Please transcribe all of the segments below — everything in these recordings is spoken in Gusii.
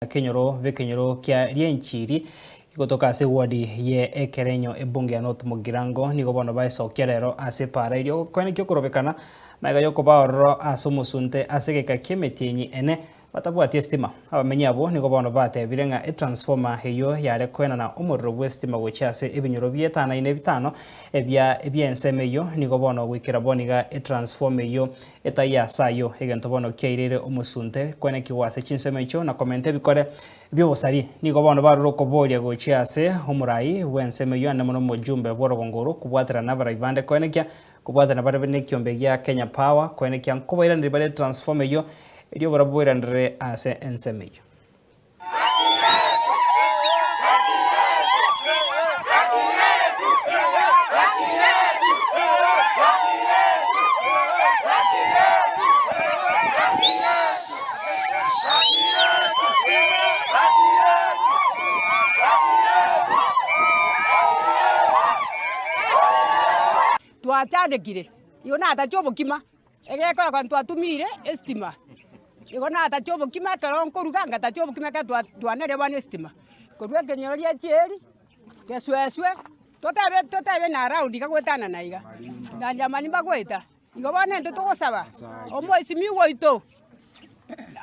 Kenyoro b'ekenyoro kia Rienchiri gigotoka ase eward ye Ekerenyo ebunge ya North Mugirango nigo bono baesokia rero ase epaara erio koenekia okorobekana magega yokoba ororo ase omosunte ase egeka ki'emetienyi ene batabwati esitima. Abamenyi abwo nigo bono batebire ng'a etransformer eyio yare koenana omorero bw'esitima gochia ase ebinyoro bietanaine bitano ebia ebi'ensemo eyio nigo bono goikera bono iga etransformer eyio Etaiyo ase ayio, egento bono kiaireire omosunte kwenekigwa ase chinsemo echio na komenta ebikore bi'obosari. Nigo bono barure okoboria gochia ase omorai bw'ensemo eyio ande mono omojumbe bw'orogongo oro kobwaterana nabarai bande koenekia kobwaterana bare nekiombe gia Kenya Power koenekia nkobairaneria bare etransformer eyio erio oborabu boiranere ase ensemo eyio. Twachandekire, igo natache obokima. Egekoreka ntwatumire estima, igo natacha obokima ekero nkoruga ngatacha obokima ekero twa twanaria bono estima. Korwa ekenyoro ria chieri, gesweswe, totebe totebe na around iga goetanana iga, na jamani mbagoeta. Igo bono intwe togosaba, omoesimigwa oito,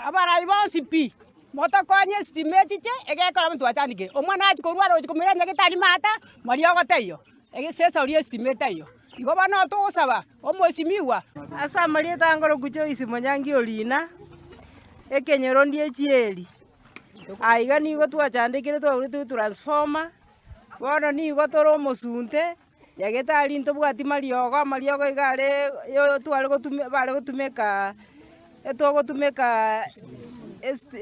abarai bonsi pi, motokonye estima echiche, egekora abwo ntwachandekire. Omwana achia korwara ochi komoira nyagetari maata, mariogo taiyo, egesesa oria estima etaiyo. Igo bono togosaba. Omosimigwa. Ase amarieta angoroku Joyce Monyangi Orina, ekenyoro ndie chieri. Aiga nigo twachandekire twaburetwe transformer, bono nigo tore omosunte, nyagetari ntobwati mariogo, amariogo iga are yo tware gotume bare gotumeka etogotumeka esti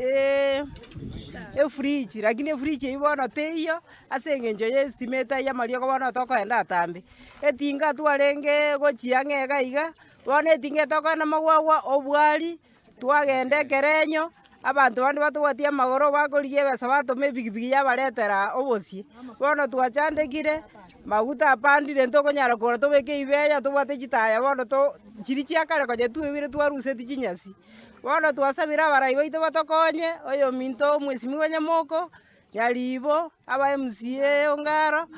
efridge lakini efridge eywo bono teiyo, ase eng'encho ya estima etaiyo amariogo bono tokoenda atambe. Etinga twarenge gochia ang'e iga iga, bono etinga etokogenda magwagwa obwari, twagenda ekerenyo, abanto bande batobwati amagoro bakorigia ebesa batoma epikipiki yabaretera obosie. Bono twachandekire, maguta apandire ntokonyara kogora tobeke ibeya tobwate chitaya bono to chiria chia kare konya twebire twaruseti chinyasi. Bono twasabire abarai baito batokonye, oyominto omwesimigwa Nyamoko. Nyaribo, aba MCA Ongaro,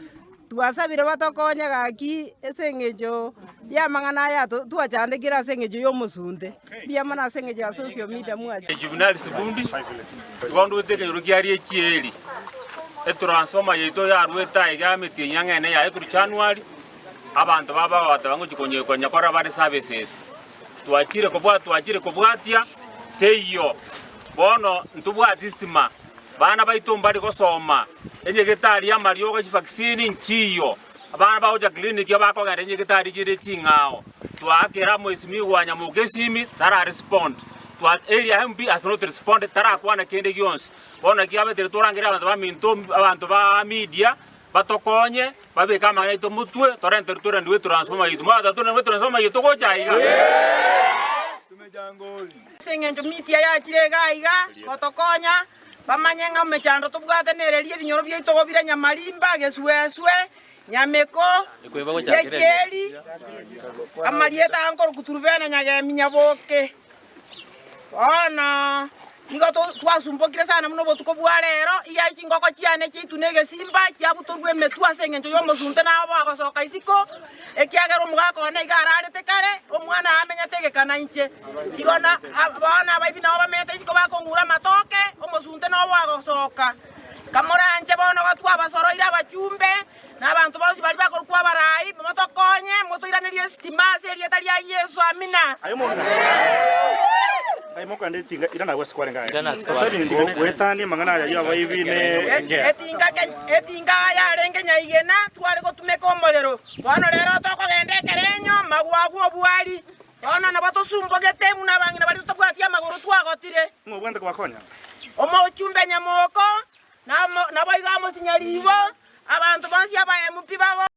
twasabire batokonye gaki ase eng'encho y'amang'ana aya twachandekire ase eng'encho y'omosunte. Mbuya mono ase eng'encho ya social media mwacha. Juvenal Sibundi, igo ndwete ekenyoro kiaria echieri, etransformer yaito yarwete aiga emetienyi ang'e ene yaye korwa January, abanto baba bagateba ngochia konye konyekora bare services. Twachire kobwa twachire kobwatia, teiyo. Bono ntobwati stima, Bana baito mbari gosoma enyegetari y'amariogo chivaccine nchiyo. Abana bagocha clinic bakogenda enyegetari chire ching'ao. Twaakera mwesimigwa Nyamoka esimi tara respond. Twa area MP has not responded tarakwana kende gionsi. Bono naki abetere torangerie abanto baminto abanto ba media batokonye babeke amang'ana aito motwe torenterwe torenderwe etransformer yaito. Mwagoteba torenderwe etransformer yaito gocha aiga. Ase engencho mitia yachire iga aiga gotokonya, bamanye ng'a emechando tobwate nereria ebinyoro biaito gobire nyamarimba, gesuesue, nyameko, gechieri, amarieta aya nkorokwa Turubena Nyagemi Nyaboke. Bono nigo twasumbokire sana buna obotuko bwa rero, iga chingoko chiane chiaitwa na egesimba, chiabutorwa emetwe ase engencho y'omosunte nabo bagosoka isiko, ekiagera omogaka one iga ararete kare, omwana amenyete egeka nainche. Igo na bono abaibi nabo bamenyete isiko bakong'ura amatoke, omosunte nobo agosoka. Kamoranche bono iga twabasoroire abachumbe, na abanto bonsi baria bakorokwa abarai, motokonye, motoiranerie esitima ase erieta ria Yeso. Amina. Etinga yarenge nyaigena, tware gotumeka omorero. Bono rero tokogenda ekerenyo, magwagwa obwari. Bono nabo tosumbogete buna abang'ina baria totabwati amagoro twagotire. Omochumbe nyamoko, naboigo amosinyaribo, abanto bonsi aba MP babo.